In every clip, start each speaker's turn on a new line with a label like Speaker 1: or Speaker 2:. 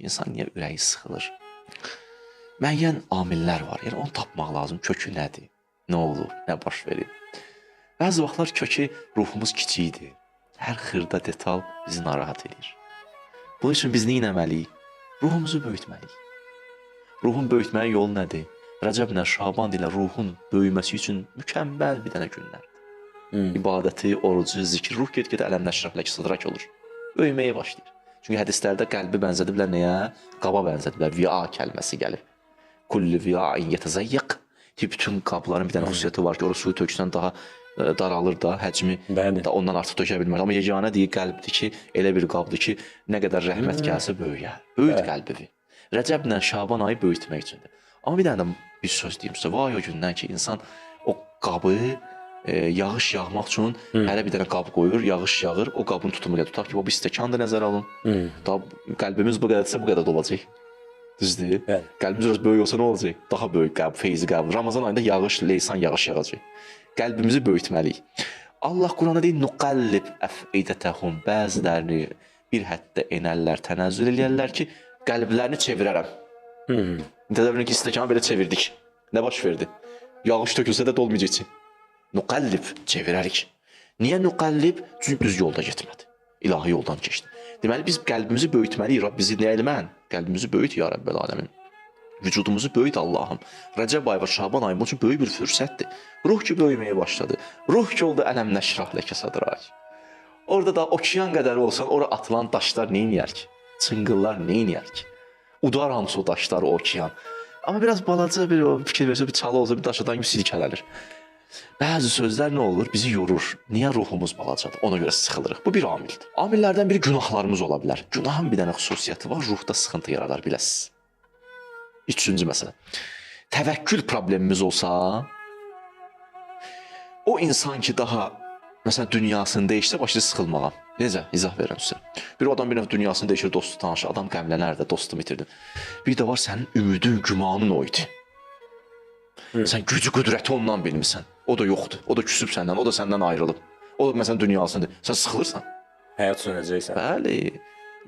Speaker 1: İnsan niyə ürəyi sıxılır? Müəyyən amillər var. Yəni onu tapmaq lazım. Kökü nədir? Nə olub? Nə baş verib? Bəzi vaxtlar kökü ruhumuz kiçikdir. Hər xırda detal bizi narahat edir. Bunun üçün biz nə etməliyik? Ruhumuzu böyütməliyik. Ruhun böyütməyin yolu nədir? Rəcəblə Şaban ilə ruhun böyüməsi üçün mükəmməl bir dənə günlərdir. İbadəti, orucu, zikr, ruh get-gedə ələmləşirək, sadrak olur. Böyüməyə başlayır. Çünki hədislərdə qəlbi bənzədiblər nəyə? Qaba bənzədiblər. Via kəlməsi gəlib. Kullu via'in yetəzəyyıq. Ki, bütün qabların bir dənə xüsusiyyəti var ki, ora suyu töksən daha daralır da, həcmi da ondan artıq tökə bilməz. Amma yeganə deyir qəlbdir ki, elə bir qabdır ki, nə qədər rəhmət gəlsə böyüyər. Böyüt qəlbini. Rəcəblə Şaban ayı böyütmək üçündür. Amma bir dənə də bir söz deyim sizə. Vay o gündən ki, insan o qabı yağış yağmaq üçün hələ bir dənə qab qoyur, yağış yağır, o qabın tutumu gəlir. Tutaq ki, o bir stəkan da nəzərə alın. Daha qəlbimiz bu qədərsə bu qədər də olacaq. Düzdür?
Speaker 2: Bəli.
Speaker 1: Qəlbimiz biraz böyük olsa nə olacaq? Daha böyük qəlb, feyzi qəlb. Ramazan ayında yağış, leysan yağış yağacaq. Qəlbimizi böyütməliyik. Allah Quranda deyir, nuqallib əfidətəhum. Bəzilərini bir həddə enərlər, tənəzzül eləyərlər ki, qəlblərini çevirərəm. Təsəvvür edin ki, stəkanı belə çevirdik. Nə baş verdi? Yağış tökülsə də dolmayacaq içi. Nuqallib, çevirərik. Niyə nuqallib? Çünki düz yolda getmədi. İlahi yoldan keçdi. Deməli, biz qəlbimizi böyütməliyik. Rəbb bizi nə elmən? Qəlbimizi böyüt, ya Rəbbəl aləmin. Vücudumuzu böyüt Allahım. Rəcəb ayı və Şaban ayı bunun üçün böyük bir fürsətdir. Ruh ki böyüməyə başladı. Ruh ki oldu ələm nəşrah ləkə sadrak. Orada da okean qədər olsan, ora atılan daşlar neyniyər ki? Çınqıllar neyniyər ki? Udar hamısı o daşlar, o okean. Amma biraz balaca bir o fikir versə, bir çalı olsa, bir daş atan kimi silkələnir. Bəzi sözlər nə olur? Bizi yorur. Niyə ruhumuz balacadır? Ona görə sıxılırıq. Bu bir amildir. Amillərdən biri günahlarımız ola bilər. Günahın bir dənə xüsusiyyəti var, ruhda sıxıntı yaradar, biləsiniz. Üçüncü məsələ. Təvəkkül problemimiz olsa, o insan ki daha məsələn dünyasını dəyişsə, başlayır sıxılmağa. Necə? İzah verirəm sizə. Bir adam bir nəfər dünyasını dəyişir, dostu tanışı, adam qəmlənər də, dostumu itirdim. Bir də var sənin ümidin, gümanın o idi. Sən gücü, qüdrəti ondan bilmirsən. O da yoxdur. O da küsüb səndən, o da səndən ayrılıb. O da məsələn dünyasındır. Sən sıxılırsan.
Speaker 2: Həyat sönəcəksən.
Speaker 1: Bəli.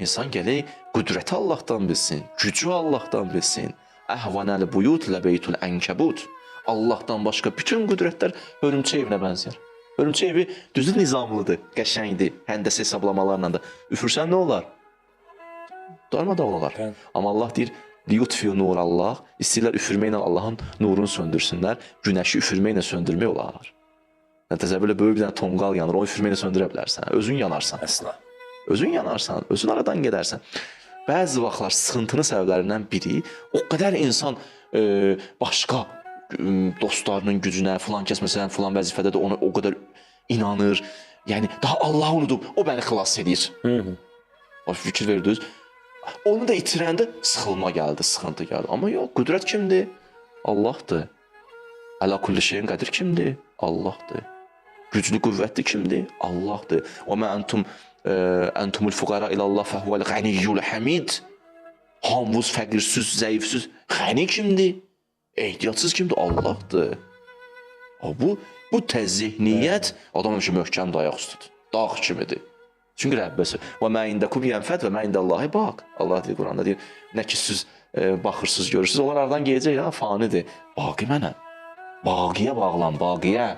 Speaker 1: İnsan gələk qüdrəti Allahdan bilsin, gücü Allahdan bilsin. Əhvanəl buyut ləbeytul ənkəbut. Allahdan başqa bütün qüdrətlər hörümçək evinə bənzəyir. Hörümçək evi düzdür nizamlıdır, qəşəngdir, həndəsə hesablamalarla da. Üfürsən nə olar? Darmadağın olar.
Speaker 2: Bəli.
Speaker 1: Amma Allah deyir, liyutfiu nurallah. İstəyirlər üfürməklə Allahın nurunu söndürsünlər. Günəşi üfürməklə söndürmək olar. Yəni, təsəvvür elə böyük bir dənə tonqal yanır, onu üfürməklə söndürə bilərsən. Özün yanarsan.
Speaker 2: Əsla.
Speaker 1: Özün yanarsan, özün aradan gedərsən. Bəzi vaxtlar sıxıntının səbəblərindən biri o qədər insan başqa dostlarının gücünə, filan kəs məsələn filan vəzifədə də ona o qədər inanır. Yəni daha Allahı unudub, o məni xilas edir. Bax, fikir verdiniz. Onu da itirəndə sıxılma gəldi, sıxıntı gəldi. Amma yox, qüdrət kimdir? Allahdır. Əla kulli şeyin qədir kimdir? Allahdır. Güclü, qüvvətli kimdir? Allahdır. Və mə entum entumul fuqara ilallah fəhuvel qəniyyul həmid. Hamınız fəqirsiz, zəifsiz. Qəni kimdir? Ehtiyatsız kimdir? Allahdır. Bu təzehniyyət adam üçün möhkəm dayaq üstüdür. Dağ kimidir. Çünki Rəbbəsi və mə indəkum yənfəd və mə indəllahi baq. Allah deyir Quranda deyir, nə ki siz baxırsınız, görürsünüz, onlar aradan gedəcək ya, fanidir. Baqi mənəm. Baqiyə bağlan, baqiyə.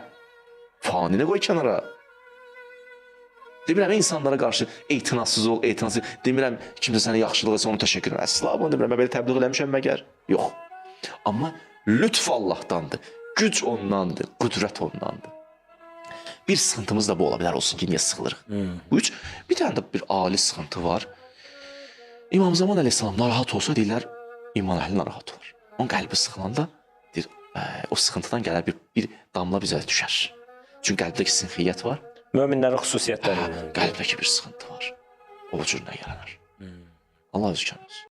Speaker 1: Fanini qoy kənara. Demirəm insanlara qarşı etinasız ol, etinasız. Demirəm kimsə sənə yaxşılıq etsə onu təşəkkür edirəm. Əsla bunu demirəm. Mən belə təbliğ eləmişəm məgər? Yox. Amma lütf Allahdandır, güc ondandır, qüdrət ondandır. Bir sıxıntımız da bu ola bilər olsun ki, niyə sıxılırıq? Bu üç, bir dənə də bir ali sıxıntı var. İmam Zaman əleyhissalam narahat olsa deyirlər, iman əhli narahat olur. Onun qəlbi sıxılanda deyir, o sıxıntıdan gələr bir damla bizə düşər. Çünki qəlbdəki sinxiyyət var.
Speaker 2: Möminlərin xüsusiyyətləri.
Speaker 1: Qəlbdəki bir sıxıntı var. O cür nə yaranar? Allah özü kənar.